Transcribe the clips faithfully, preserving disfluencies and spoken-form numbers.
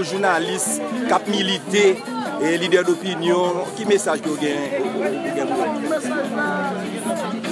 ou jounalis k ap milite, e lidè dopinyon, ki mesaj ke w gen, ou, ou, ou gen pou yo?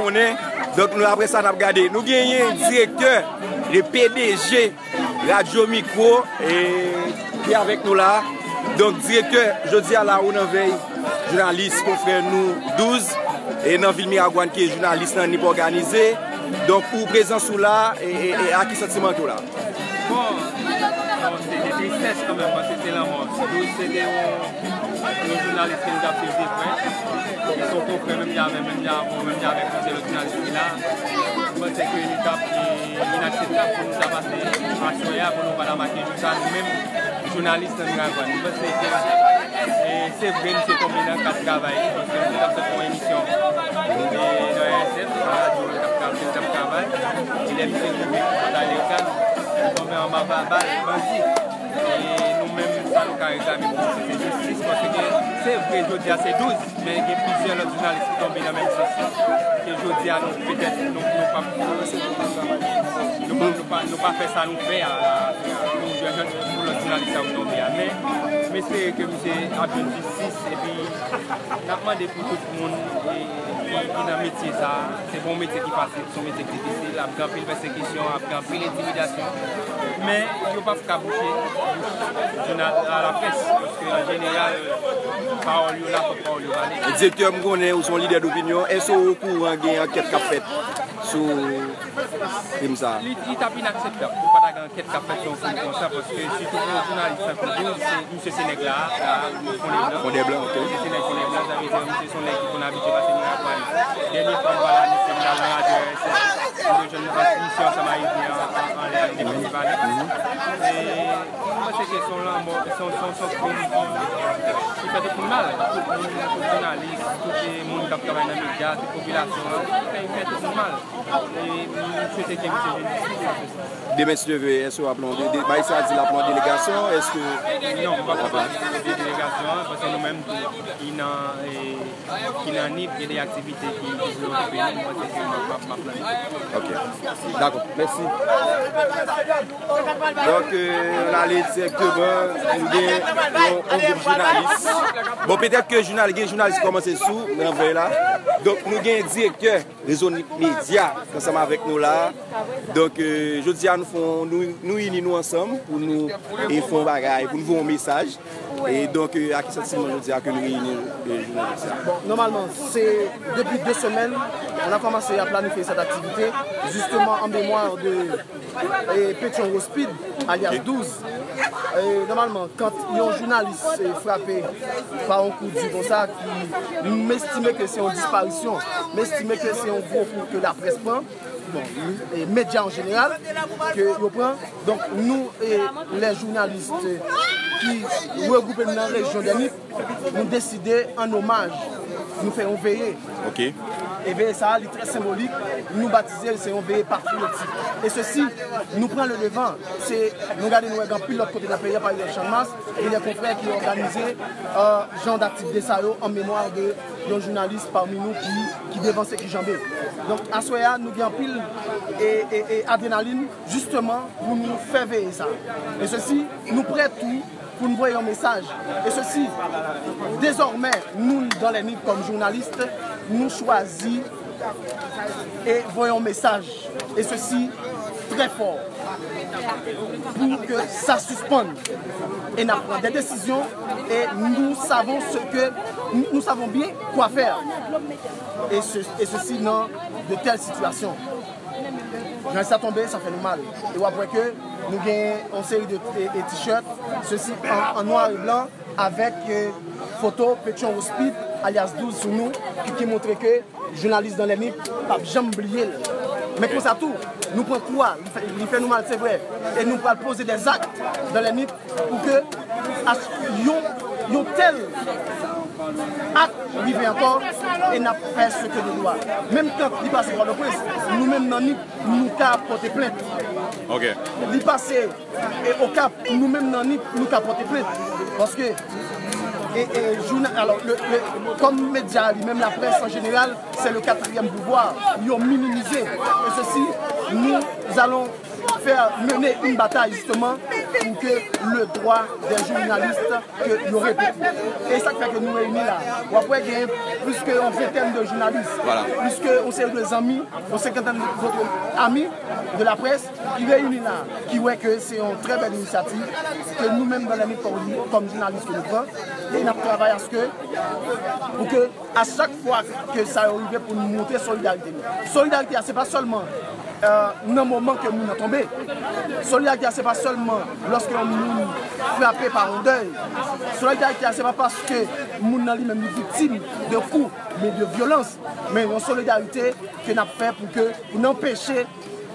konnen. Donk, nou, apre sa, n ap gade. Nou genyen direktè, le P D G Radyo Mikwo, e, ki avèk nou la. Donk, direktè, jodi a la, ou nan vèy jounalis konfrè nou douz, e nan vil Miragwàn, ki jounalis nan Nip òganize. Donk, ou prezans ou la, e, e, e a ki santiman ke w la? Bon, bon, se de tristès kanmenm, paske se lanmò. Douz se te yon, yon jounalis ke nou t ap swiv de prè. Li se yon konfrè, menm jan avè, menm jan avè, menm jan avè plizyè lòt jounalis ki la. Mwen panse ke li t ap, e, inakseptab pou nou ta pase aswè a, pou nou pa ta make jou sa, nou menm, jounalis nan Miragwàn. Mwen panse ke, e, se vre, misye tonbe nan kad travay li, paske misye t ap sot fè yon emisyon, e, nan R S F, nan radyo, li t ap tra-, li t ap travay. E lè misye rive pou Pòtay Lekàn, li tonbe anba ba-, bal bandi. E nou menm, sa nou ka reklame pou misye, se jistis, paske se vre, jodi a se douz, men gen plizyè lòt jounalis ki tonbe nan menm sans lan. Ke jodi a, nou petèt, nou, nou p ap, nou p ap, nou pa, nou pa fè sa nou fè a, pou jwenn, pou lòt jounalis sa yo tonbe a. Men, m espere ke misye ap jwenn jistis, epi n ap mande pou tout moun, e, ki, ki nan metye sa a. Se pa yon metye ki fasil, se yon metye ki difisil, ap gen anpil pèsekisyon, ap gen anpil entimidasyon. Men, yo p ap ka bouche bouch jounal a laprès, paske an jeneral, pawòl yo la, fòk pawòl yo pale. Direktè, m konnen ou se yon lidè dopinyon. Èske ou okouran gen ankèt k ap fèt sou krim sa a? Li, li t ap inakseptab pou pa ta gen ankèt k ap fèt sou yon krim konsa, paske sitou pou yon jounalis tankou Douz, se, misye se nèg la, la, Fondèblan. Fondèblan, ok. Misye se nèg Fondèblan, sa vle di, misye se yon nèg ki konn abitye pase Miragwàn. Dènye fwa m pa la, misye m t al nan radyo R S F, m te jwenn transmisyon ansanm a Ivni an, an, anlè a, li te fè pale. E, m panse ke se yon lanmò, se yon, se yon, se yon krim ki, ki fè tout moun mal. Tout moun, tout jounalis, tout, e, moun k ap travay nan medya, tout popilasyon an, fè, fè tout moun mal. E, m swete ke misye jwenn jistis nan tout sa. Demen, si Dye vle, èske w ap lan, de, de, bay sa di l ap lan delegasyon, èske... Non, m p ap kapab de delegasyon an, paske nou menm tou, ki nan, e, ki nan Nip, gen de aktivite ki, ki vle okipe nou, m panse ke m ap, m ap, m ap nan Nip. Ok. Dakò. Mèsi. Donk, euh, n ale dirèkteman, nou gen yon, yon gwoup jounalis. Bon, petèt ke jounal, gen jounalis ki kòmanse sou, nan vèy la. Donk, nou gen direktè Rezo Nip Medya, ansanm avèk nou la. Donk, euh, jodi a, nou fè yon, nou, nou ini nou ansanm pou nou, e, fè yon bagay, pou nou voye yon mesaj. E donk, euh, a ki santiman jodi a ke nou reyini, euh, jounalis la? Bon, normalement, c'est depuis deux semaines, on a commencé à planifier cette activité, justement en mémoire de, euh, Pétion Rospide, alias Douz. Euh, normalement, quand yon jounalis, euh, frape pa yon kou di konsa, ki, m estime ke se yon disparisyon, m estime ke se yon gwo kou ke laprès pran, bon, e medya an jeneral, ke yo pran. Donk, nou, e, lè jounalis ki regwoupe nou nan rejyon dè Nip, nou deside, an omaj, nou fè yon veye. Ok. E veye sa a, li trè senbolik, nou batize l, se yon veye patriyotik. E sesi, nou pran le devan, se, nou gade, nou wè gen anpil lòt kote nan peyi a, pa egzanp, Channmas, gen de konfrè ki òganize, euh, jan daktivite sa yo an memwa de yon jounalis pami nou ki, ki devanse, ki janbe. Donk, aswè a, nou gen anpil, e, e, e adrenalin, jisteman, pou nou fè veye sa. E sesi, nou prè tou pou n voye yon mesaj. E sesi, dezòmè, nou, dans les Nip, kòm jounalis, nou chwazi e voye yon mesaj. E sesi, trè fò. pour que ça suspende. Et nous prenons des décisions et nous savons ce que nous savons bien quoi faire. Et, ce, et ceci dans de telles situations. Jan sa tonbe, sa fè nou mal. E w ap wè ke nou gen yon seri de e, e t-shirt, ceci en, en noir et blanc, avec euh, photo Pétion Rospid, alias douz sou nou, ki, ki montre ke jounalis dan lè nip p ap janm bliye l. Men konsa tou, nou pran kou a, li fè, li fè nou mal, se vre, e nou pral poze dè zak dan lè nip pou ke yon, yon tèl ak rive ankò, e n ap fè se ke nou dwa. Menm kan li pase Pòtoprens, nou menm nan nip, nou ka pote plent. Ok. Li pase e, Okap, nou menm nan nip, nou ka pote plent. Paske, e, e, jounal, alò, le, le, kòm medya li menm, laprès an jeneral, c'est le quatrième pouvoir. Yo minimize. E sesi, nous allons faire mener une bataille justement pour que le droit des journalistes ke yo repete. E sa k fè ke nou reyini la. W ap wè gen plis ke yon ventèn de jounalis, plis ke yon seri de zanmi, yon senkantèn de zòt ami de la près ki reyini la, ki wè ke se yon trè bèl inisyativ ke nou menm nan lè nip kòm, kòm jounalis ke nou pran, e n ap travay aske pou ke a chak fwa ke sa yo rive pou nou montre solidarite nou. Solidarite a se pa sèlman nan moman ke moun nan tonbe. Solidarite a se pa sèlman lòske yon moun frape pa yon dèy. Solidarite a se pa paske moun nan li menm li viktim de kou, men de vyolans. Men yon solidarite ke n ap fè pou ke, pou n anpeche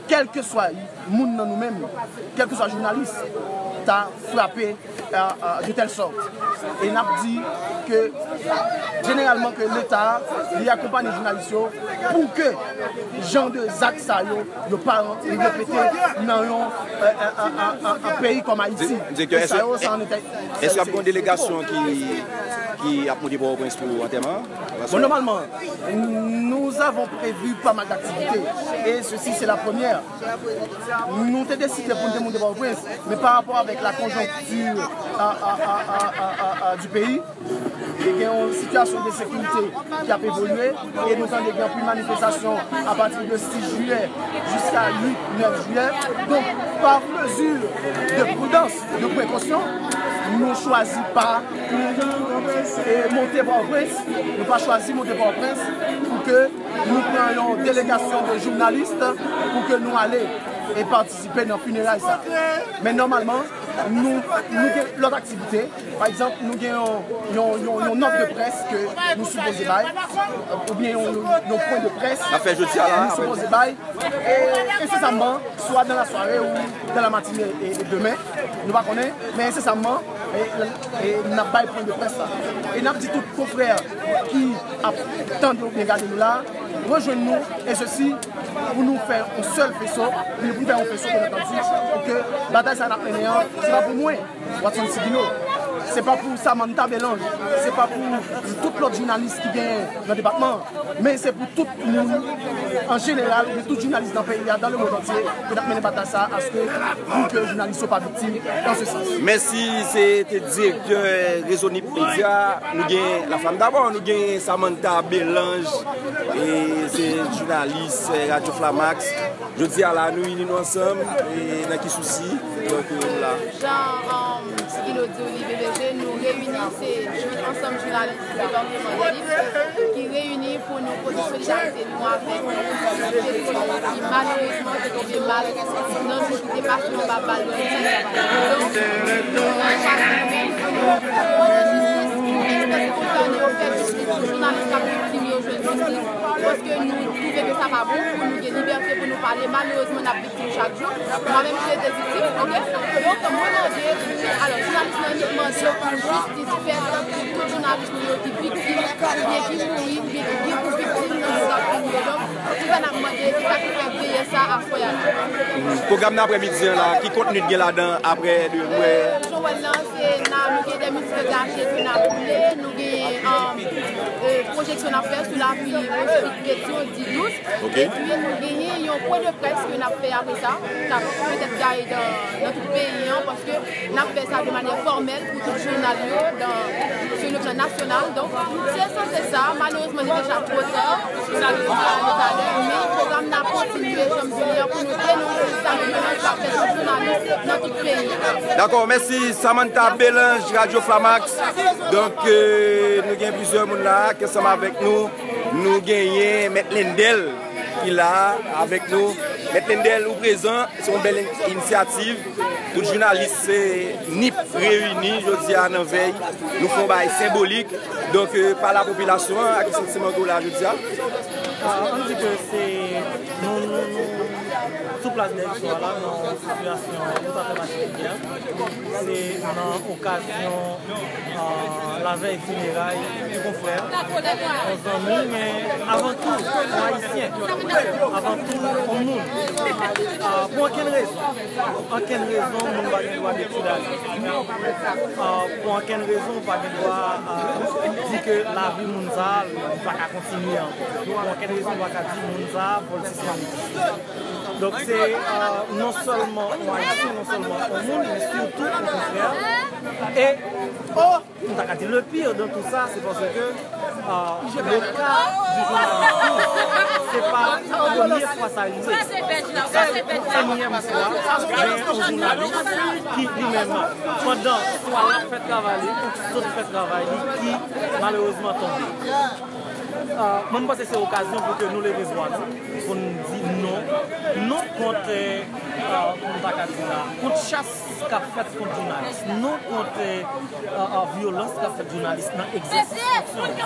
kèlkeswa moun nan nou menm, kèlkeswa jounalis, ta frape euh, euh, de telle sorte. E n ap di ke jeneralman ke Leta li akonpanye jounalis yo pou ke jan de zak sa yo, yo pa repete nan yon euh, euh, euh, euh, euh, peyi kòm Ayiti. Direktè, èske, èske ap gen yon delegasyon ki, ki ap monte Pòtoprens pou antèman? Bon, nòmalman, nous avons prévu pas mal d'activités et ceci c'est la première. Nou te deside pou n te monte Pòtoprens, men pa rapò avèk la konjonkti a, a, a, a, a, a, a, di peyi, e gen yon sitiyasyon de sekirite ki ap evolye, e nou tande gen anpil manifestasyon apati de sis jiyè jiska uit, nèf jiyè. Donk, pa mezi de pridans, de prekosyon, nou chwazi pa e, monte Pòtoprens, nou pa chwazi monte Pòtoprens pou ke nou pran yon delegasyon de jounalis pou ke nou ale e patisipe nan fineray sa. Men nòmalman, nou, nou gen lòt aktivite. Pa egzanp, nou gen yon, yon, yon, yon nòt de près ke nou sipoze bay, oubyen yon, yon pwen de près nou sipoze bay, e, ensesamman, swa dans la soirée ou dans la matinée e, e demen, nou pa konnen, men ensesamman, e, e n ap bay pwen de près la. E n ap di tout konfrè ki ap tande oubyen gade nou la, rejwenn nou, e sesi, pou nou fè yon sèl feso, pou nou fè yon feso, byen antandi, pou ke batay sa n ap mennen an, se pa pou mwen, Watson Sigino, se pa pou Samantha Belange, se pa pou tout lòt jounalis ki genyen nan depatman an, men se pou tout moun an jeneral, oubyen tout jounalis nan peyi a, dans le monde entier, ke n ap mennen batay sa a, aske pou ke jounalis yo pa viktim, dans ce sens. Mèsi, se te direktè Rezo Nip Media. Nou gen Laflam dabò, nou gen Samantha Belange, e se jounalis, e, Radyo Flamax. Jodi a la, nou ini nou ansanm, e nan ki sousi, donk, e, nou la. Jan, um, Sigino di w, li B B G, nou reyini, se ansanm jounalis depatman Lè Nip ki reyini pou nou poze solidarite nou avèk kesyon ki malerezman te tonbe mal nan jou ki te pase anba bal bandi. Donk, nou pase pou mande jistis, enstans konsène yo fè jistis pou jounalis k ap viktim yo jwenn jistis, paske nou twouve ke sa pa bon pou nou gen libète pou nou pale. Malerezman, n ap chak jou. Mwen menm, je te viktim, ok? Donk, mwen mande, alò, jounalis nan Nip mande pou jistis fèt pou tout jounalis nou yo ki viktim, oubyen ki mouri, oubyen ki gen pou viktim nan zak nou yo. Donk, se sa n ap mande, se sa ki fè veye sa a fè a. Pwogram nan aprè midi an la, ki kontni gen ladan aprè de, wè? Jan w wè l lan, se nan, nou gen de mizik angaje ke n ap boule, nou gen, um, euh, pwojeksyon n ap fè sou lavi Rosefic Pétion, di douz. Ok. Epi nou genyen yon pwen de près ke n ap fè apre sa, k ap petèt gaye nan, nan tout peyi an, paske n ap fè sa de manyè fòmèl pou tout jounal yo nan, sou le plan nasyonal. Donk, se sanse sa, malerezman, li deja twò ta, se sa nou te pale talè, men pwogram nan ap kontinye, jan m di w, pou nou denonse sa, violans k ap fèt sou jounalis nan tout peyi an. Dakò, mèsi Samantha Belange, Radio Flamax. Donk, euh, nou gen plizyè moun la ki ansanm avèk nou. Nou genyen Mèt Lendèl ki la avèk nou. Mèt Lendèl, ou prezan, se yon bèl in-, inisyativ. Tout jounalis, eh, Nip reyini jodi a nan vèy. Nou fè yon bagay senbolik. Donk, euh, pale a popilasyon an, a ki santiman ke w la jodi a? Ah, ann di ke se, nou, nou, nou, sou plas Dèyè Sò a la, nan yon sitiyasyon toutafè patikilyè. Se nan okazyon, ah, lavèy fineray yon konfrè, yon zanmi, men avan tou, yon Ayisyen, avan tou, yon moun. Ah, pou ankenn rezon, ankenn rezon, moun pa gen dwa detwi lavi. Ah, pou ankenn rezon, ou pa gen dwa, ah, di ke lavi moun sa a, li pa ka kontinye ankò. Pou ankenn rezon, ou pa ka di moun sa a, fò l sispann egziste. Donk, se, ah, non sèlman yon Ayisyen, non sèlman yon moun, men sitou yon konfrè. E, m ta ka di, le pire dans tout ça, c'est parce que, ah, le cas du journaliste, se pa premye fwa sa rive. Sa se pou ènyèm fwa, gen yon jounalis ki, li menm, pandan swa l ap fè travay li, ou sot fè travay li, ki malerezman tonbe. Ah, mwen, m panse se okazyon pou ke nou leve vwa nou, pou n di non, non kont, ah, m ta ka di la, kont chas k ap fèt kont jounalis, non kont, ah, ah, vyolans k ap fèt jounalis nan egzèsis fonksyon yo.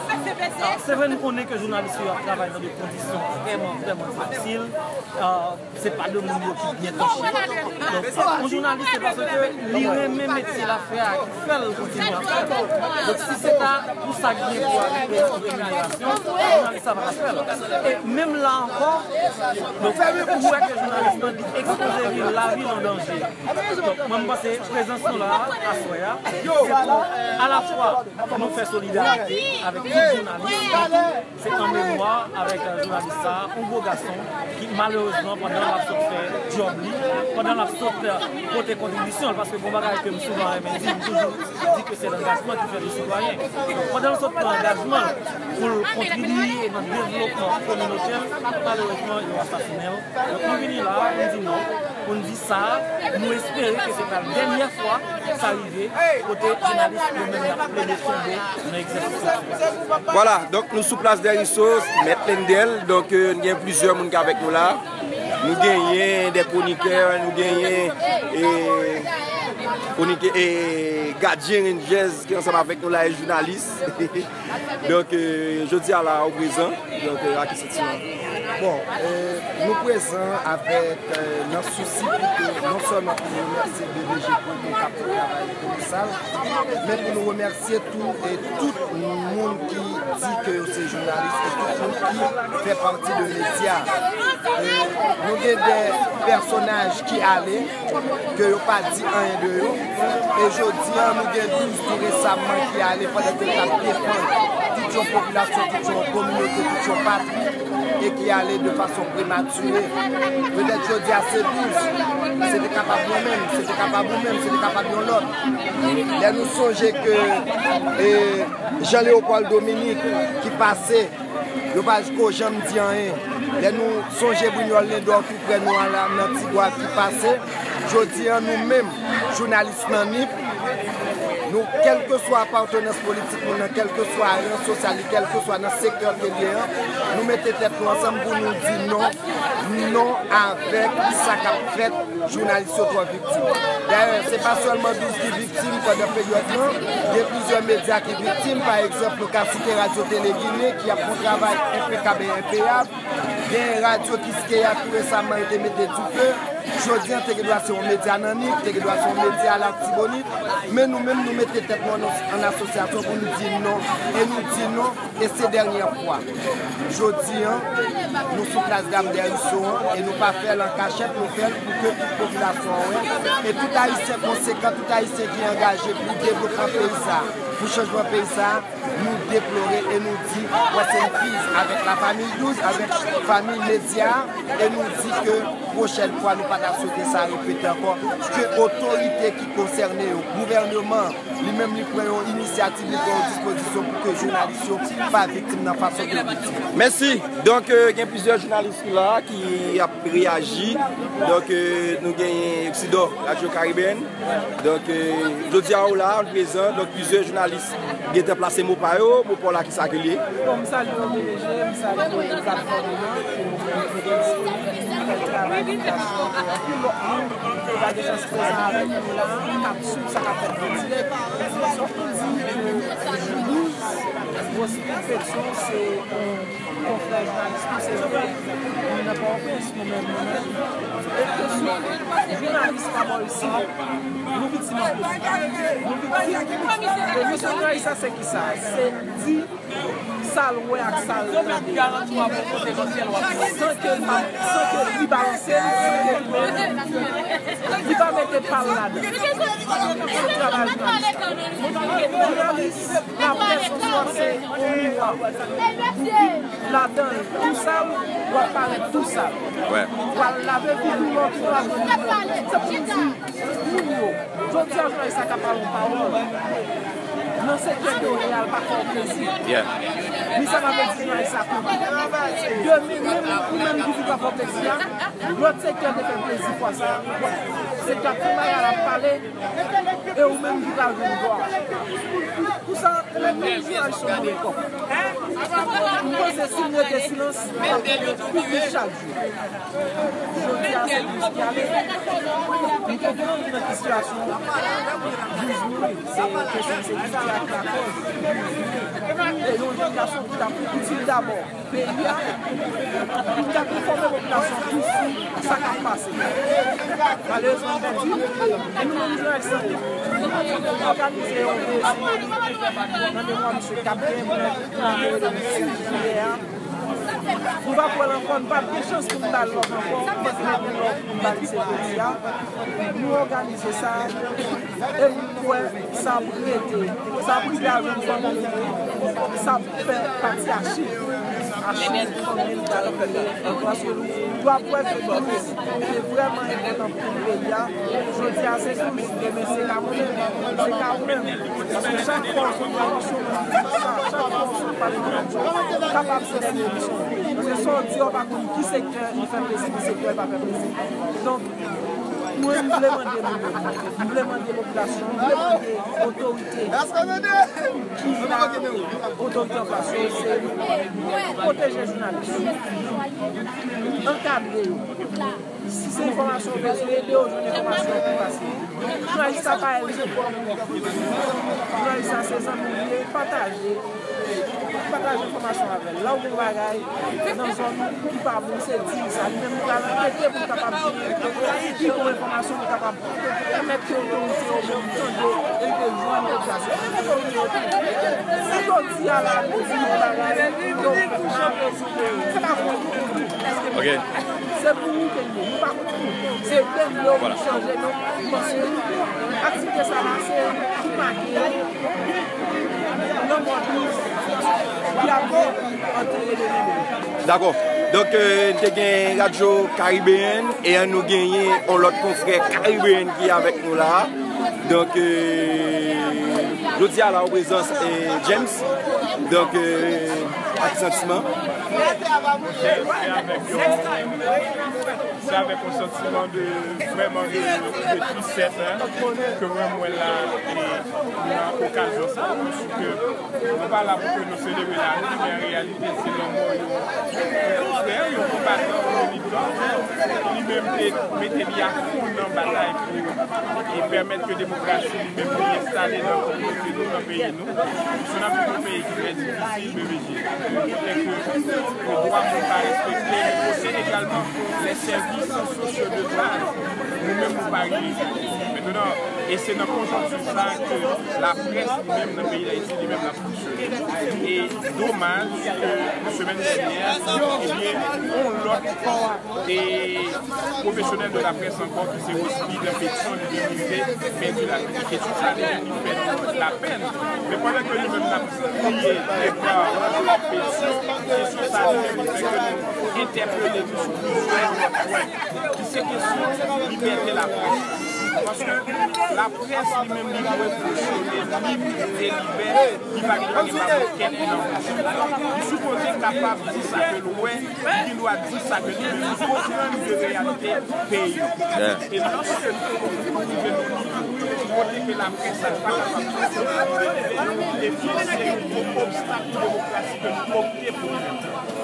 Ah, se vre, nou konnen ke jounalis yo ap travay nan de kondisyon vrèman, vrèman difisil. Ah, se pa de moun yo ki byen touche. Donk, yon jounalis, se paske li renmen metye l ap fè a ki fè l kontinye ap fè l. Donk, si se ta pou sa ki gen pou arive nan yon jenerasyon, jounalis sa pa t ap fè l. E menm la ankò, donk, ou wè ke jounalis lan, li ekspoze vi, lavi l an danje. Donk, mwen, m panse prezans nou la, aswè a, se pou alafwa nou fè solidarite avèk tout jounalis, se an memwa avèk, euh, jounalis sa a, yon gwo gason ki malerezman, pandan l ap sot fè djòb li, pandan l ap sot, euh, pote kontribisyon l, paske gon bagay ke m souvan renmen di, m toujou di ke se langajman ki fè nou sitwayen. Donk, pandan l sot pran angajman l pou l kontribiye nan devlopman kominote l, malerezman, yo asasinen l. Donk, nou vini la a pou n di non, pou n di sa, nou espere ke se pral dènyè fwa sa rive, kote jounalis yo menm y ap plede tonbe nan egzèsis sa. Vwala, donk, nou sou plas Dèyè Sò, Mèt Lendèl, donk, euh, nou gen plizyè moun ki avèk nou la. Nou genyen de kwonikè, nou genyen, e, kwonikè, e, gadyen Rangers ki ansanm avèk nou la, e jounalis. Donk, euh, jodi a la, ou prezan. Donk, euh, a ki santiman? Bon, euh, nou prezan avèk, euh, nan sousi pou ke non sèlman pou nou remèsye B B G Promo k ap fè yon travay kolosal, men pou nou remèsye tou, e, tout moun ki di ke yo se jounalis, e tout moun ki fè pati de medya. E, nou gen de pèsonaj ki ale, ke yo pa di anyen de yo. E jodi a, nou gen douz tou resaman ki ale pandan ke yo t ap defann tout yon popilasyon, tout yon kominote, tout yon patri, e ki ale de fason prematire. Petèt jodi a se douz, se te kapab mwen menm, se te kapab ou menm, se te kapab yon lòt. Lè nou sonje ke, e, Jean Léopold Dominique ki pase, yo pa ko janm di anyen. Lè nou sonje Brignol Lindor tou prè nou an la, nan Tigwav ki pase, jodi a nou menm, jounalis nan Nip, nou, kèlkeswa apartenans politik nou nan, kèlkeswa ran sosyal li, kèlkeswa nan sektè ke l ye an, nou mete tèt nou ansanm pou nou di non, non avèk sa k ap fèt. Jounalis yo twò viktim. Dayè, se pa sèlman douz ki viktim pandan peryòd lan, gen plizyè medya ki viktim. Pa egzanp, nou ka site Radio Télé Guinée ki ap fè yon travay enpekab e enpeyab. Gen radyo Kiskeya tou resaman yo te mete dife. Jodi an, te gen dwa se yon medya nan Nip, te gen dwa se yon medya Latibonit. Men nou menm, nou mete tèt nou an, an asosyasyon pou nou di non. E nou di non. E se dènyè fwa. Jodi an, nou sou plas Dam Dèriso an, e nou pa fè l an kachèt, nou fè l pou ke tout popilasyon an wè. E tout Ayisyen konsekan, tout Ayisyen ki angaje pou devlopman peyi sa a, Pou chanjman peyi sa a, nou deplore e nou di rest in peace avèk lafanmi Douz, avèk fanmi medya, e nou di ke pwochèn fwa nou pa ta swete sa repete ankò, ke otorite ki konsène yo, gouvèneman, li menm li pran yon inisyativ, li pran yon dispozisyon pou ke jounalis yo pa viktim nan fason ke yo viktim. Mèsi. Donk, euh, gen plizyè jounalis ki la, ki ap reyaji. Donk, euh, nou genyen Exidor, Radyo Karibèn. Donk, euh, jodi a, w la, w prezan. Donk, plizyè jounalis gentan plase mo pa yo. Mo pa w la, ki sa ke l ye? Bon, m salye W P G, m salye platfòm nan, ke w montre ke se yon travay ki fèt, anpil lòt moun ki pa gen chans prezan avèk nou la, k ap swiv sa k ap fèt an dirèk. Sòf pou di ke Douz Rosemary Petion se yon konfrè jounalis nou, se vre, nou nan Pòtoprens, nou menm, nou menm. E kesyon jounalis pa bò isit, nou viktim anpil. Nou viktim. E mesye Raïssa, se ki sa? Se di sa l wè ak sa l tande. San ke l pa, san ke li balanse, san ke li pa mete pa l ladan. Se travay jounalis. Jounalis, laprès an swa se yon miwa. Ou ladan l tou sal, w ap parèt tou sal. Wè. W al lave figi w, w ap pran ladan l. Se pou m di, moun yo, jodi a, jounalis la ka pale yon pawòl. Nan sektè ke w ye a, l pa fè w plezi. Yeah. Ni sa pa vle di jounalis la kontan. Demen, menm ou menm ki di pa fè w plezi a, lòt sektè te fè plezi fwa sa a. Sektè ap fè bagay, l ap pale, e ou menm ki pral jwenn glwa. Pou sa, menm jounalis yo move kòb. M panse si m rete silans, m ap rete pi plis chak jou. Jodi a, se Douz ki ale. M konprann nan ki sitiyasyon Douz mouri. Se kesyon ensekirite a ki lakòz Douz mouri. E yon jèn gason ki t ap itil dabò peyi a, pou l t ap enfòme popilasyon tou sou sa k ap pase. Malerezman, m pèdi l. E nou menm jounalis lan, nou òganize yon veye senbolik nan memwa misye k ap gen pou nou komemore le sis jiyè a. Nou p ap wè l ankò, nou p ap gen chans pou nou ba l love ankò, m panse nou gen love pou nou ba li se jodi a. Nou òganize sa, e m kwè sa ap rete, sa ap rive a jwenn fanmi l tou, sa ap fè pati achiv, achiv fanmi l pral fè, paske nou, nou ap wè ke Douz te vrèman enpòtan pou peyi a. Jodi a se Douz, demen se ka mwen menm, se ka ou menm. Paske chak fwa w sot nan emisyon, mwen di sa, chak fwa w sot pale nan radyo, kapab se dènye emisyon. Paske sa w di a, w pa konn ki sektè li fè plezi, ki sektè li pa fè plezi. Donk, mwen, m vle mande moun yo, m vle mande popilasyon, m vle mande otorite ki la, otorite an plas yo, se pwoteje jounalis yo, ankadre yo. Si se enfòmasyon yo bezwen, ede yo jwenn enfòmasyon an pi fasil. Jounalis sa pa L G. Jounalis sa se zanmi w li ye, pataje. Pataje enfòmasyon avè l. Lè w gen yon bagay nan zòn ou ki pa bon, se di l sa. Li menm li pral ankete pou l kapab gen pi bon enfòmasyon pou l kapab pèmèt ke otorite yo menm tande e rive jwenn popilasyon. Otorite yo tande. Si jodi a la, nou di yon bagay, yo pa bezwen, se pa pou nou. Ok. Se pou nou ke l ye. Nou pa kont nou. Se ede nou yo pou nou chanje non. M panse aktivite sa la, se pou make lanmò Douz ki ap antere demen. Dakò. Donk, euh, n te gen Radyo Karibeyèn e an nou genyen yon lòt konfrè karibeyèn ki avèk nou la. Donk, euh, jodi a la, an prezans, euh, James. Donk, euh, ak santiman. Se avèk yon, se avèk yon santiman de, vrèman de, de tristès, hein, ke mwen, mwen la, e nan okazyon sa, paske nou pa la pou ke nou selebre lavi, men an reyalite, se lanmò yon konfrè, yon konbatan, yon militan, ki li menm te mete li a fon nan batay pou e pèmèt ke demokrasi li menm li enstale nan kominote nou, nan peyi nou. Paske n ap viv yon peyi ki trè difisil, men Kote ke, ke dwa moun pa respekte, men kote egalman les services sociaux de base, nou menm nou pa rive. Mentnan, e se nan konjonkti sa ke laprès li menm nan peyi Dayiti li menm l ap fonksyone. E domaj ke semèn dènyè, ebyen, yon lòt e pwofesyonèl de laprès ankò ki se Rosely Pétion li menm rive pèdi lavi li. Kesyon sa li menm li fèt Lapèn, men pandan ke nou menm n ap kriye e ba petyon, kesyon sa a li menm li fè ke nou entèpele nou sou plizyè lòt pwen, ki se kesyon libète laprès. Paske laprès li menm li dwe fonksyone lib e libè, li pa gen dwa gen baboutkèt nan fonksyone. Li sipoze kapab di sa ke l wè, li gen dwa di sa ke li menm li konprann de reyalite peyi. E lòske nou rive nan nivo kote ke laprès la pa kapab fonksyone, ebyen se yon gwo obstak pou demokrasi ke nou opte pou li menm.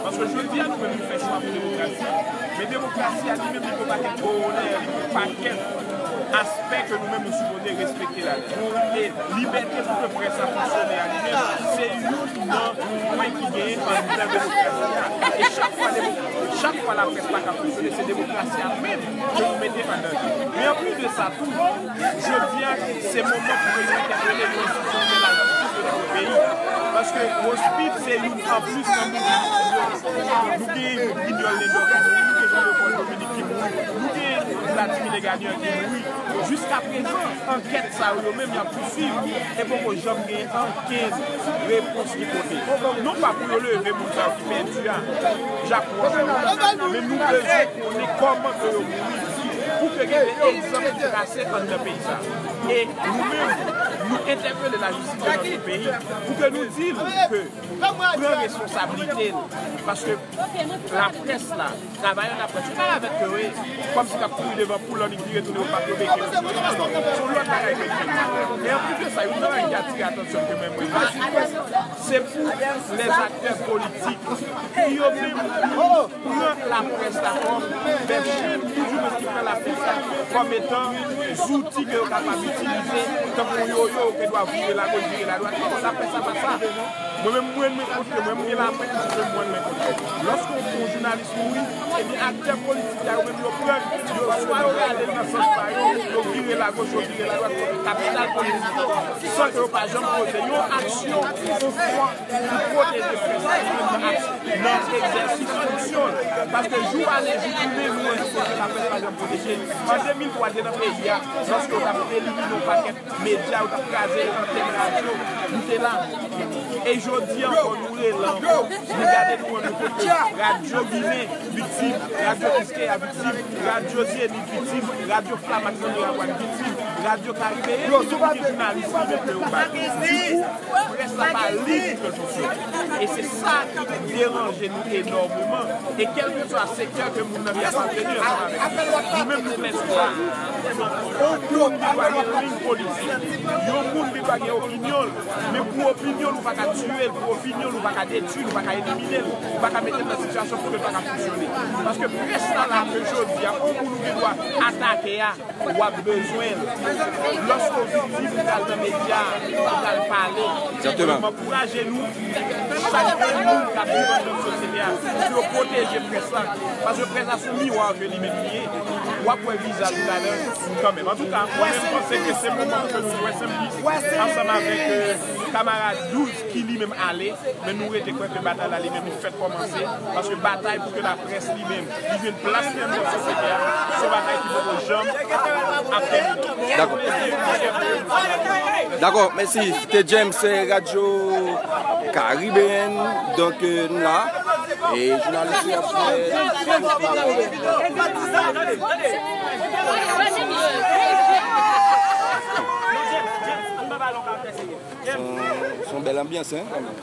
Paske jodi a nou menm nou fè chwa pou demokrasi, men demokrasi a li menm li gon pakèt bonè, li gon pakèt aspè ke nou menm nou sipoze respekte ladan. E libète pou ke près la fonksyone a li menm, se youn nan pwen ki genyen anndan demokrasi a. E chak fwa, demo- chak fwa laprès pa ka fonksyone, se demokrasi a menm ke nou mete an danje. Men anplis de sa tou, jodi a, se moman pou ke nou entèpele yon enstitisyon de lajistis de notre pays. Paske Rospip se youn anplis nan moun ki mouri. Nou gen Brignol Lendor ki mouri, nou gen Jean-Leopold Dominique ki mouri, nou gen Vladimir Legagneur ki mouri. Jiskaprezan, ankèt sa yo, yo menm y ap pouswiv e poko janm gen ankenn repons ki pote. Non pa pou yo leve moun sa yo ki pèdi a, Jakò sa yo, men nou bezwen konnen kòman ke yo mouri pou ke gen de egzanp ki trase anndan peyi sa. E nou menm, nou entèpele lajistis de notre pays pou ke nou di l ke pran responsablite l, paske laprès la, travayè laprès yo pa avèk yo ye, kòmsi k ap kouri devan poul annik vire tounen yo pa tro beke. Se yon lòt bagay ke nou fè. E anplis de sa, youn nan bagay ki atire atansyon ke mwen mwen, se pou lèzaktè politik, pou yo menm pran laprès la kòm bèf chenn, oudimwens ki pran laprès la kòm etan zouti ke yo kapab itilize, tankou yoyo ke dwa vire lagoch, vire ladwat. Non, laprès la pa sa. Mwen menm, mwen, mwen kont ke mwen, mwen gen laprès, mwen, mwen kont ke lòske yon jounalis mouri, ebyen, aktè politik la, yo menm, yo pran, yo swa yo rale l nan sans pa yo, yo vire lagoch, yo vire ladwat, kapital politik yo, san ke yo pa janm poze yon aksyon, yon fwa, pou pwoteje près la, nan egzèsis fonksyon l. Paske jou ale, jou tounen, nou wè nou kote laprès pa janm pwoteje. An de mil twa, te nan peyi a, lòske yo t ap elimine yon pakèt medya, yo t ap kraze antèn radyo, nou te la. E jodi ankò, nou rele ankò. Nou gade nou wè nou kote radyo Ginen viktim, radyo Kiskeya viktim, radyo Zenith viktim, radyo Flamax nan Miramar viktim, radyo Karibeyen, ki jounalis ki mete yo bay. Dikou, près la pa lib pou ke l fonksyone. E se sa ki deranje nou enòmeman. E kèlkeswa sektè ke moun nan te apateni ansanm avèk li, nou menm nou fè chwa. Yon moun li dwa gen liy politik, yon moun li dwa gen opinyon l, men pou opinyon l, ou pa ka tiye l, pou opinyon l, ou pa ka detwi l, ou pa ka elimine l, ou pa ka mete l nan sitiyasyon pou ke l pa ka fonksyone. Paske près la la ke jodi a, yon moun ou gen dwa atake a, w ap bezwen l. Lòske w viktim, ou pral nan medya, ou pral pale. Egzakteman. M ankouraje nou, chak grenn moun k ap viv anndan sosyete a, pou yo pwoteje près la. Paske près la se yon miwa ke li menm li ye. W ap wè vizaj ou talè kanmenm. Antouka, mwen menm panse ke se moman pou ke nou jwe senplis ansanm avèk, euh, kamarad Douz ki li menm ale. Men nou rete kwè ke batay la li menm li fèk kòmanse, paske batay pou ke laprès li menm li jwenn plas li anndan sosyete a, se yon batay ki poko janm ap tèmine. Dakò. Dakò, mèsi. Te James, se Radyo Karibeyèn, donk, euh, nou la. E jounalis yo ap fè. Se yon, se yon bèl anbyans, hein, kanmenm.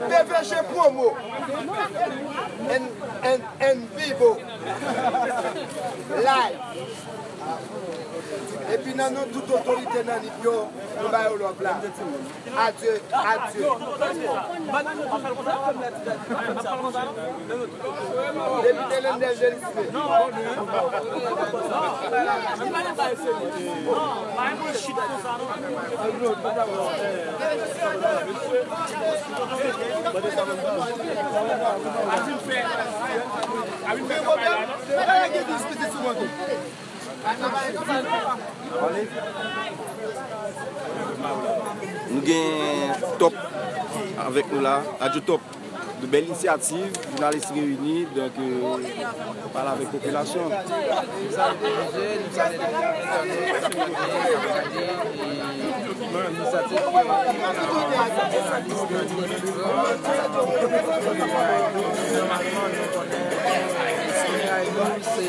P V G promo. En, en, en vivo. Live. Epi nan non tout otorite nan Nip yo, nou ba yo love la. Adye, adye. Depite Lendè Jelisme. Nou gen Top avèk nou la, Radyo Top. De bèl inisyativ, jounalis reyini, donk, euh, pale avèk popilasyon. Inisyati ke jounalis nan Nip pran, nòmalman nou konnen, eh, Sony Raynou se,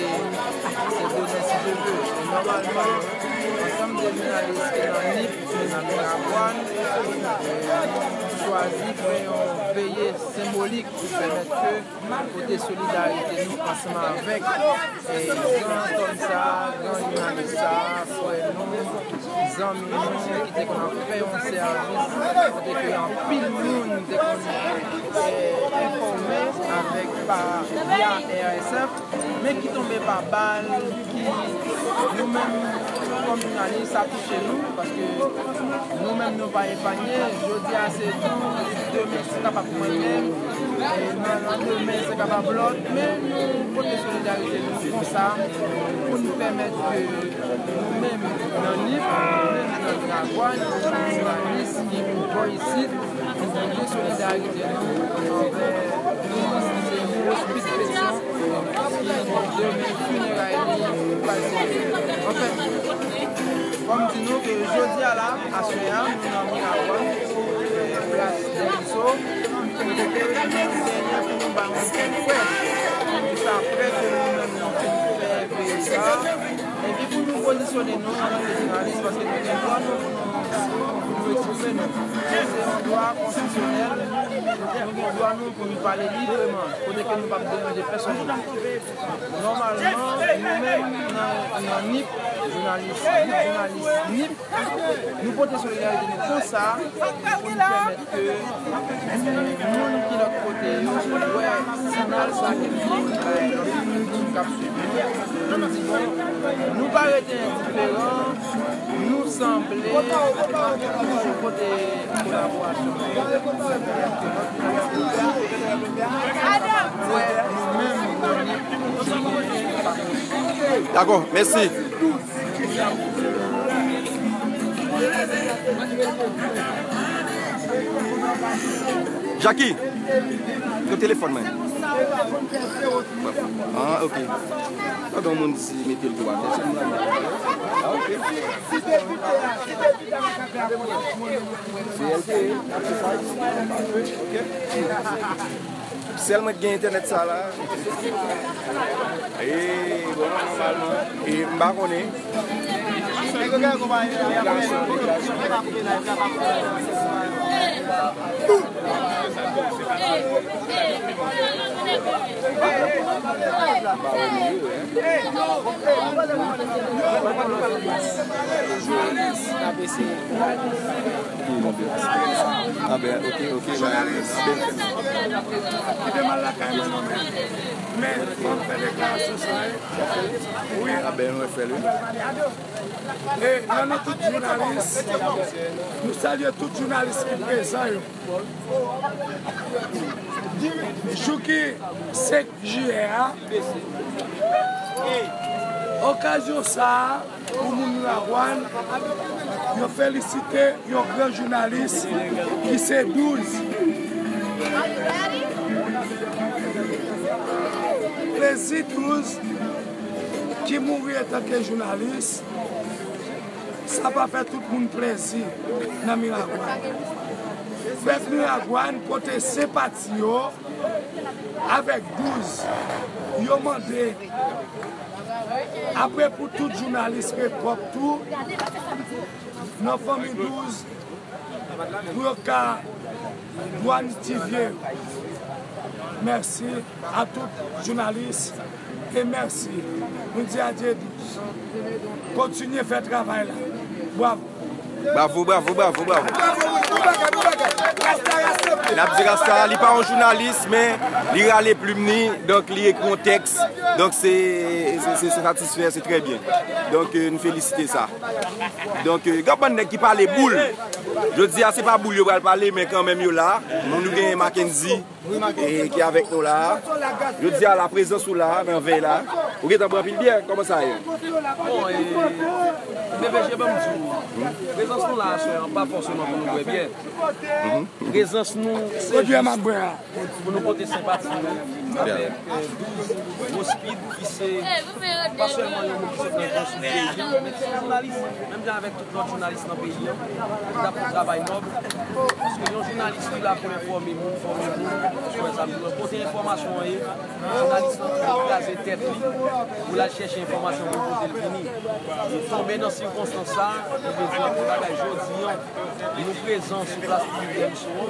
se demen si Dye vle. E nòmalman, ansanm de jounalis ki nan Nip, ki nan Miragwàn, eh, chwazi fè yon veye senbolik pou pèmèt ke pote solidarite nou ansanm avèk, eh, gran tòm sa, gran jounalis sa, frè nou, zanmi nou ki te konn ap fè yon sèvis, kote ke anpil moun te konn, eh, enfòme avèk pa via R S F, men ki tonbe pa bal, ki nou menm kòm jounalis, sa touche nou, paske nou menm nou pa epanye. Jodi a se nou, demen se kapab mwen menm, e nan landemen se kapab lòt, men nou pote solidarite nou konsa pou nou pèmèt ke nou menm nan Nip, nou menm nan Miragwàn, jounalis ki pou bò isit, nou pote solidarite nou anvè Minis Moïse Pit Petion, ki demen fineray li pral selebre. Anfen, fò m di nou ke jodi a la, aswè a, nou nan Miragwàn, eh, plas Dèlso, kote ke nou genyen pou nou ba yon ti frè, jis aprè ke nou menm nou fin fè veye sa. Epi pou nou pozisyone nou antanke jounalis, paske nou gen dwa nou pou nou, pou nou eksprime nou. Se yon dwa konstitisyonèl, nou gen dwa nou pou nou pale libreman, kote ke nou p ap deranje pèsonn. Nòmalman, nou menm nan, nan Nip, jounalis, jounalis Nip, nou pote solidarite nou konsa pou nou pèmèt ke moun ki lòt kote yo wè siyal sa ke nou bay lòt moun k ap swiv nou. Nou di bon, nou pa rete endiferan, nou sanble, nou toujou pote kolaborasyon nou. Wè, nou menm, nou menm, Dakò, mèsi. Jackie, nan telefòn mwen. Ah, ok. Pandan yon moun di mete l tou atè, se moun la. Ah, ok. Se L T E, ok. Sèl mwen ki gen entènèt sa la. E, bon, nòmalman, e, m pa konnen. Ah ben, ok, ok, ben, jounalis, ben, kite m al lakay mwen, non, men, men, fò m fè deklarasyon sa, wi. Wi. Ah ben, nou fè l, wi. E, nan non tout jounalis, nou salye tout jounalis ki prezan yo. Jou ki senk jiyè a, okazyon sa a, pou moun Miragwàn, yo felisite yon gran jounalis ki se Douz. Plezi Douz ki mouri antanke jounalis, sa pa fè tout moun plezi nan Miragwàn. Pèp Miragwàn pote senpati yo avèk Douz. Yo mande, apre pou tout jounalis ret pwòp tou, nan fanmi Douz, pou yo ka dwantifye yo. Mèsi a tout jounalis e mèsi. Nou di adye Douz. Kontinye fè travay la. Bwavo. Bravo, bravo, bravo, bravo. N ap di Rasta, li pa yon jounalis, men li rale plim ni, donk li ekri yon tèks. Donk se, se, se, se satisfè, se trè byen. Donk, euh, nou felisite sa. Donk, euh, gen yon bann nèg ki pale boul. Jodi a, se pa boul yo pral pale, men kanmenm yo la. Nou, nou gen Mackenzie. E ki avèk nou la. Jodi a, la prezans ou la, nan vèy la. Ou gentan bwè anpil byè, kòman sa ye? Bon, e, B V G, ban m di w, prezans nou la aswè an pa fòseman pou nou bwè byè. Prezans nou, se jis pou nou pote senpati nou. avèk, euh, douz Rospid ki se pa sèlman yon moun ki sot nan gran sid peyi an, men ki se jounalis, menm jan avèk tout lòt jounalis nan peyi an, ki t ap fè yon travay nòb. Paske yon jounalis ki la pou enfòme moun, fòme moun, frè, sa vle di pote enfòmasyon an ye, jounalis lan pou kraze tèt li, pou l al chèche enfòmasyon pou pote l vini. Li tonbe nan sikonstans sa, li vle di anpil bagay jodi an. Nou prezan sou plas piblik Dèriso an,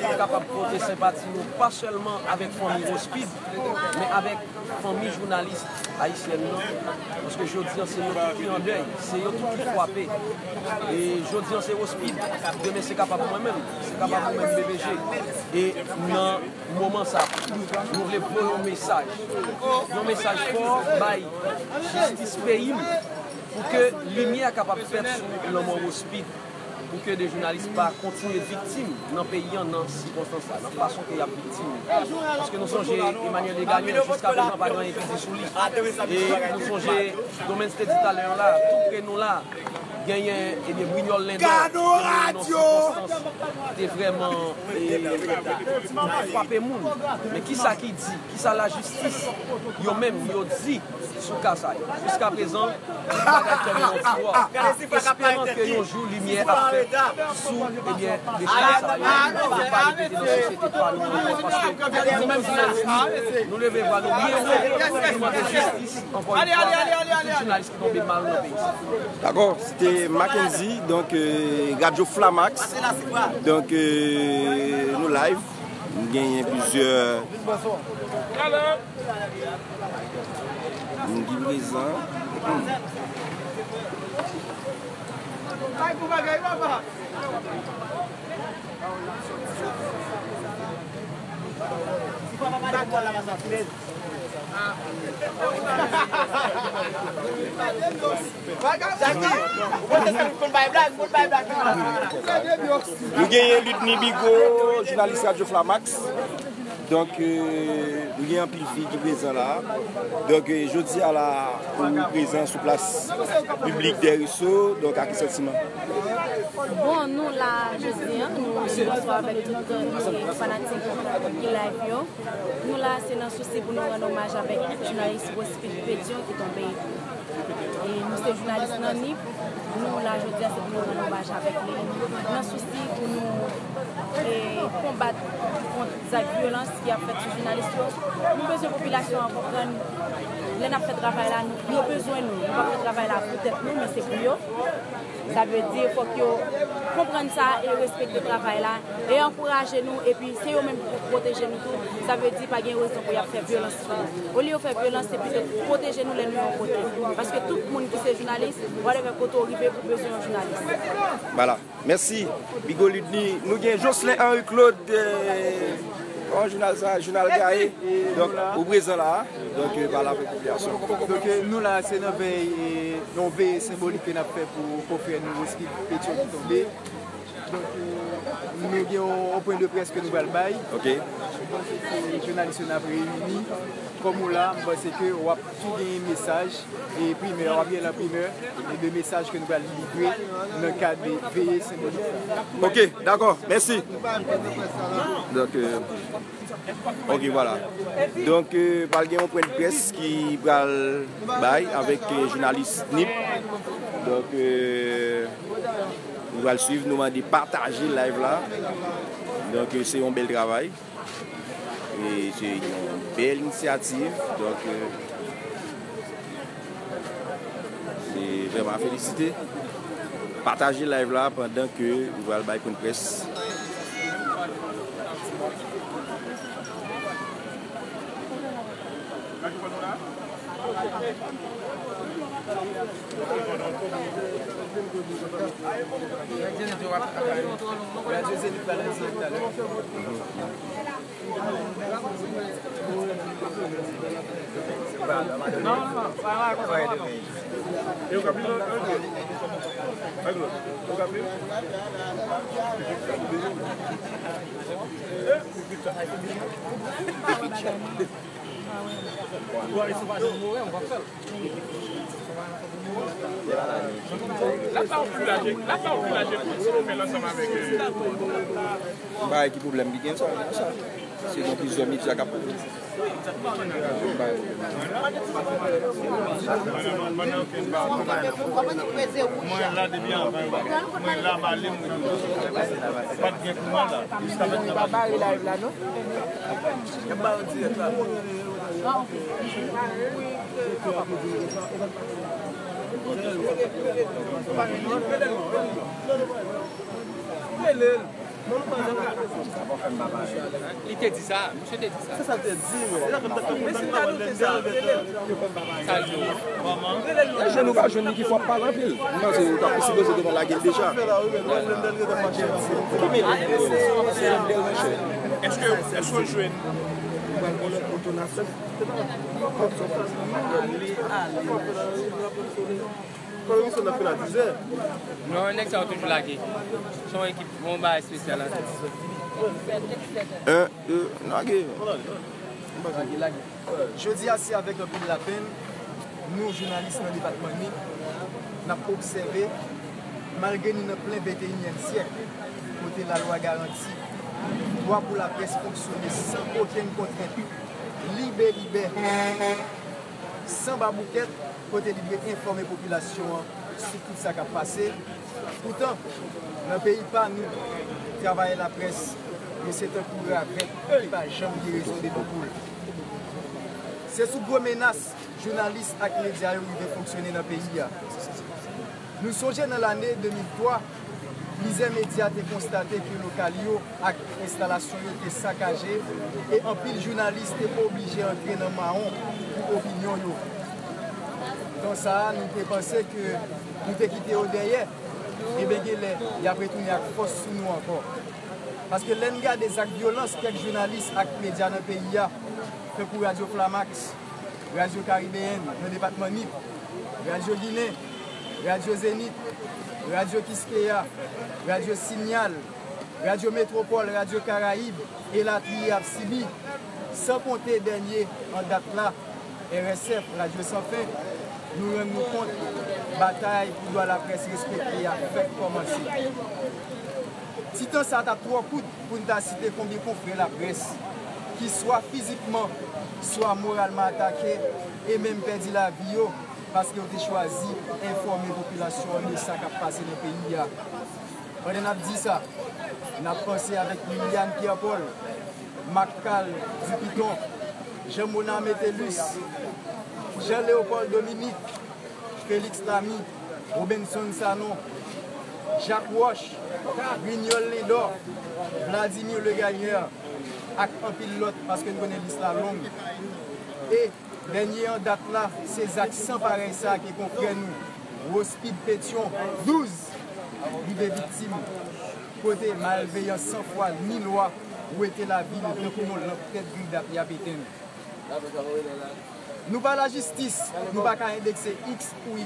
pou kapab pote senpati nou pa sèlman avèk fanmi Rospid, men avèk fanmi jounalis ayisyèn nan, paske jodi an se yo tout ki an dèy, se yo tout ki frape. E jodi an se Rospid, demen se kapab mwen menm, se kapab ou menm B B G. E nan moman sa, nou vle voye yon mesaj, yon mesaj fò bay jistis peyi m, pou ke limyè kapab fèt sou lanmò Rospid, pou ke de jounalis pa kontinye viktim nan peyi an nan sikonstans sa, nan fason ke y ap viktim. Paske nou sonje Emmanuel Desgagneux, jiska prezan pa gen anyen ki di sou li. E nou sonje Domaine te di talè an la, tou pre nou la, genyen, ebyen, Brignol Lendor, ki mouri nan sikonstans ki te vrèman, e, frape moun. Men kisa ki di, kisa lajistis, yo menm, yo di sou ka sa yo? Jiska prezan, tout bagay fèmen nan tiwa. Esperan ke yon jou limyè ap fèt sou, ebyen, de chaj sa yo, pou yo pa repete nan sosyete pa nou ankò. Paske nou menm jounalis, nou leve vwa nou byen wo, nou mande jistis, ankò yon fwa, pou tout jounalis ki tonbe mal nan peyi sa. Dakò, se te Mackenzie, donk, euh, Radyo Flamax. Donk, euh, nou live. Nou genyen plizyè moun ki prezan. Nou genyen Ludny Bigot, jounalis Radyo Flamax. Donk, euh, nou gen anpil fi ki prezan la. Donk, euh, jodi a la, ou prezan sou plas piblik Dèriso. Donk, ak ki santiman? Bon, nou la jodi a, nou di bonswa avèk tout, euh, fanatik ki live yo. Nou la, se nan sousi pou nou rann omaj avèk jounalis Rospid Pétion ki tonbe. E nou se jounalis nan nip. Nou la jodi a, se pou nou rann omaj avèk li. Nan sousi pou nou, e, konbat kont zak vyolans ki ap fèt sou jounalis yo. Nou bezwen popilasyon an konprann, lè n ap fè travay la, nou, yo bezwen nou. Nou p ap fè travay la pou tèt nou, men se pou yo. Sa vle di, fòk yo konprann sa e respekte travay la, e ankouraje nou, epi se yo menm ki pou pwoteje nou tou. Sa vle di, pa gen rezon pou y ap fè vyolans sou nou. Olye yo fè vyolans, se pito pwoteje nou lè nou yon kote. Paske tout moun ki se jounalis, whatever kote w rive, ou bezwen yon jounalis. Vwala. Mèsi. Bigot Ludny. Nou gen Jocelyn Henry Claude, euh, kòman jounal sa? Jounal Gaye. Donk, ou prezan la. Donk, euh, pale avèk popilasyon. Donk, euh, nou la, se nan vèy, euh, yon veye senbolik ke n ap fè pou konfrè nou Rospid Pétion ki tonbe. Donk, euh, nou gen yon, yon pwen de près ke nou pral bay. Ok. Donk, euh, jounalis yo n ap reyini. Kòm ou la, m panse ke w ap tou genyen mesaj, e primè, w ap gen lan primè, e de mesaj ke nou pral livre nan kad de veye senbolik. Ok, dakò, mèsi. Donk, euh, Ok, vwala. Donk, euh, pral gen yon pwen de près ki pral bay avèk, euh, jounalis nip. Donk, euh, nou pral swiv, nou mande pataje live la. Donk, euh, se yon bèl travay. E se yon bèl inisyativ. Donk, euh, Se vrèman a felisite. Pataje live la pandan ke nou pral bay pwen de près. Bagay ki pwoblèm ki gen sa, sa. Se gen plizyè medya k ap. Mwen la depi anvan. Mwen la, m ale, mwen. Pa t gen kouman la. Jiskaprezan pa bare live la, non? Y ap bare dirèk la. Rele l. Li te di sa, misye te di sa. Se sa l te di, men. Sa l di w? E jwenn ou pa jwenn li ki fwa pale anpil. M panse ou ta sipoze te konn lage l deja. Ki mele? Se yon deranjè. Èske, èske w jwenn? Mwen, mwen, mwen, mwen, mwen, mwen, mwen, Kòreksyon nan fè la dizè. Non, nèg sa yo toujou lage. Se yon ekip, yon bagay espesyal la. En, de, lage. Lage, lage. Jodi a, se avèk anpil lapenn, nou, jounalis nan depatman Nip, n ap obsève, malgre nou nan plen venteyinyèm syèk, kote lalwa garanti dwa pou laprès fonksyone san okenn kontrent, libe libe, san baboukèt, kote li dwe enfòme popilasyon an sou tout sa k ap pase. Poutan, nan peyi pa nou, travayè laprès yo se tankou ravèt ki pa janm gen rezon devan poul. Se sou gwo menas jounalis ak medya yo rive fonksyone nan peyi a. Nou sonje nan lane de mil twa, plizyè medya te konstate ke lokal yo ak enstalasyon yo te sakaje e anpil jounalis te oblije antre nan mawon pou opinyon yo. Tan sa a, nou te panse ke nou te kite yo dèyè, ebyen genlè y ap retounen ak fòs sou nou ankò. Paske lè n gade zak vyolans kèk jounalis ak medya nan peyi a, tankou Radyo Flamax, Radyo Karibeyèn nan depatman Nip, Radyo Ginen, Radyo Zenith, Radyo Kiskeya, Radyo Sinyal, Radyo Metwopòl, Radyo Karayib, elatriye ap sibi, san konte dènye an dat la, R S F, Radyo San Fen, nou rann nou kont batay pou dwa laprès respekte a fèk kòmanse. Si tan sa t ap twò kout pou n ta site konbyen konfrè laprès ki swa fizikman, swa moralman atake e menm pèdi lavi yo paske yo te chwazi enfòme popilasyon an de sa k ap pase nan peyi a. Pandan n ap di sa, n ap panse avèk Liliane Pierre Paul, Marc Carl Dupiton, Jean Monard Metellus, Jean Léopold Dominique, Félix Lamy, Robenson Sanon, Jacques Roche, Grignol Lindor, Vladimir Legagneur, ak anpil lòt, paske n konnen lis la long. E dènye an dat la, se zak san parèy sa ke konfrè nou, Rospide Pétion douz, rive viktim, kote malveyan san fwa ni lwa wete lavi l tankou yon lanp tèt gri dat y ap etenn. Nou pa lajistis, nou pa ka endekse X ou Y,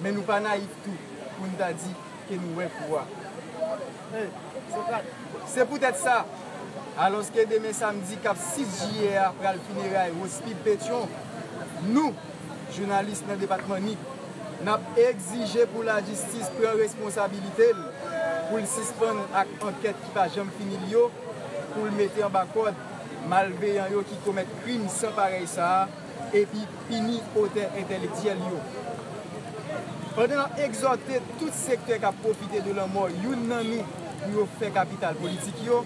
men nou pa nayif tou pou n ta di ke nou wè kou a. Se poutèt sa, alòske demen samdi k ap sis jiyè a pral fineray Rospide Pétion, nou, jounalis nan depatman Nip, n ap egzije pou lajistis pran responsabilite l, pou l sispann ak ankèt ki pa janm fini l yo, pou l mete anba kòd malveyan yo ki komèt krim san parèy sa a, epi pini otè entèlektyèl yo. Pandan n ap egzòte tout sektè k ap pwofite de lanmò youn nan nou pou yo fè kapital politik yo,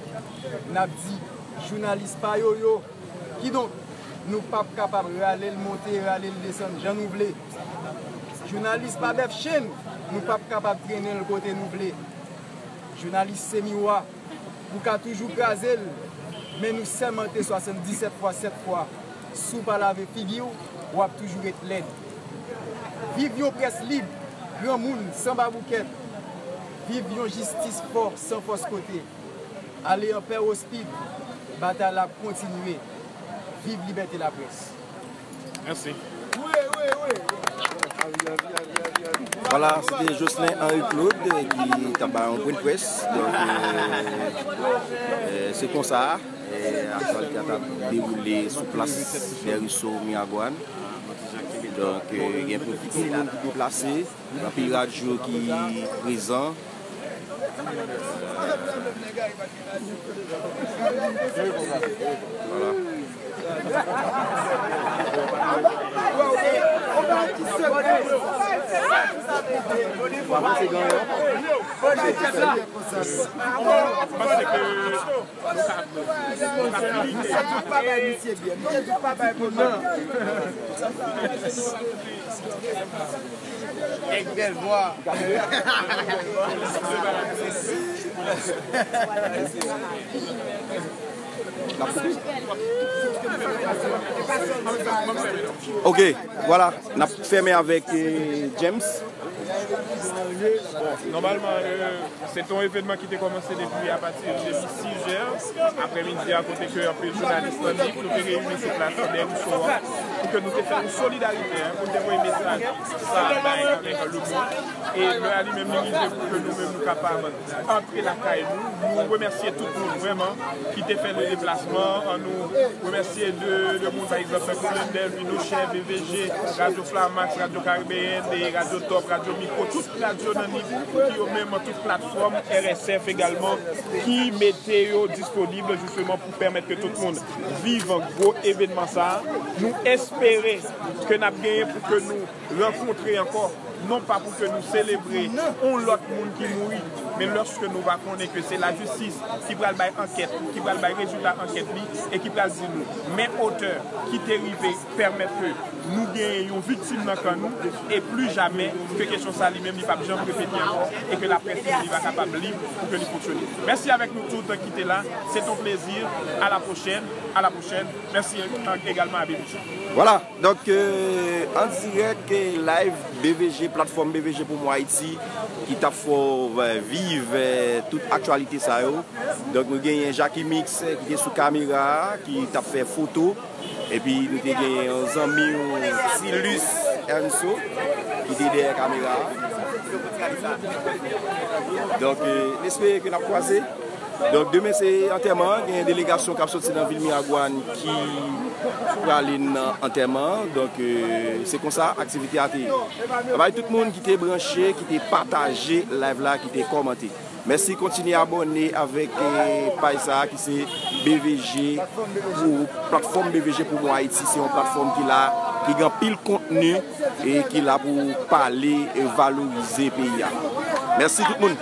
n ap di jounalis pa yo yo. Kidonk, nou p ap kapab rale l monte, rale l desann jan nou vle. Jounalis pa bèf chenn, nou p ap kapab trennen l kote nou vle. Jounalis se miwa, ou ka toujou kraze l, men nou sèmante swasanndisèt fwa sèt fwa, si w pa lave figi w, w ap toujou ret lèd. Viv yon près lib, granmoun, san baboukèt. Viv yon jistis fò, san fòskote. Ale anpè, Rospide, batay la ap kontinye. Viv libète laprès. Mèsi. Vwala, se te Jocelyn Henry Claude ki t ap bay yon pwen de près. Donk, euh, euh, se konsa, euh, aktyalite a t ap dewoule sou plas Berriceau Miragwàn. Donk, euh, gen anpil moun ki deplase, anpil radyo ki prezan. Ok, vwala, n ap fèmen avèk, eh, James. Bon, nòmalman, eh, se te yon evènman ki te kòmanse depi apati de sis zè aprèmidi a, kote ke anpil jounalis nan Nip, nou te reyini sou plas Dèriso a, pou ke nou te fè yon solidarite, hein, pou nou te voye mesaj sa bay avèk lemonn. E lè a li menm li rive pou ke nou menm nou kapab antre lakay nou. Nou remèsye tout moun vrèman ki te fè le deplasman. An nou remèsye de, de moun, pa egzanp, tankou Lendèl, Vinochè, B V G, Radyo Flamax, Radyo Karibeyèn, e Radyo Top, Radyo Mikwo, tout radyo nan Nip, ki yo menm, tout platfòm R S F egalman, ki mete yo disponib jisteman pou pèmèt ke tout moun viv gwo evènman sa a. Nou espere ke n ap genyen pou ke nou rankontre ankò, non pa pou ke nou selebre yon lòt moun ki mouri, men lòske nou va konnen ke se lajistis ki pral bay ankèt, ki pral bay rezilta ankèt li, e ki pral di nou, men otè ki te rive pèmèt ke nou genyen yon viktim nan kan nou, e pli jamè ke kesyon sa li menm li p ap janm repete ankò, e ke laprès li va kapab lib pou ke li fonksyone. Mèsi avèk nou tout ki te la, se yon plezi, à la prochaine, à la prochaine, mèsi egalman a B V G. Vwala, donk, euh, an dirèk, euh, live B V G, platfòm B V G Promo Haïti, ki t ap fè w, euh, viv, euh, tout aktyalite sa yo. Donk, nou genyen Jackie Mix, euh, ki te sou kamera a, ki t ap fè foto. Epi, nou te genyen yon zanmi w, Silus Ernso, ki te dèyè kamera a. Donk, euh, n espere ke n ap kwaze. Donk, demen se antèman an, gen delegasyon k ap soti nan vil Miragwàn ki prale nan antèman an. Donk, euh, se konsa aktivite a te ye. Babay tout moun ki te branche, ki te pataje live la, ki te kòmante. Mèsi, kontinye abòne avèk, eh, paj sa a ki se B V G pou, platfòm B V G Promo Haïti. Se yon platfòm ki la, ki gen anpil kontni e ki la pou pale e valorize peyi a. Mèsi tout moun.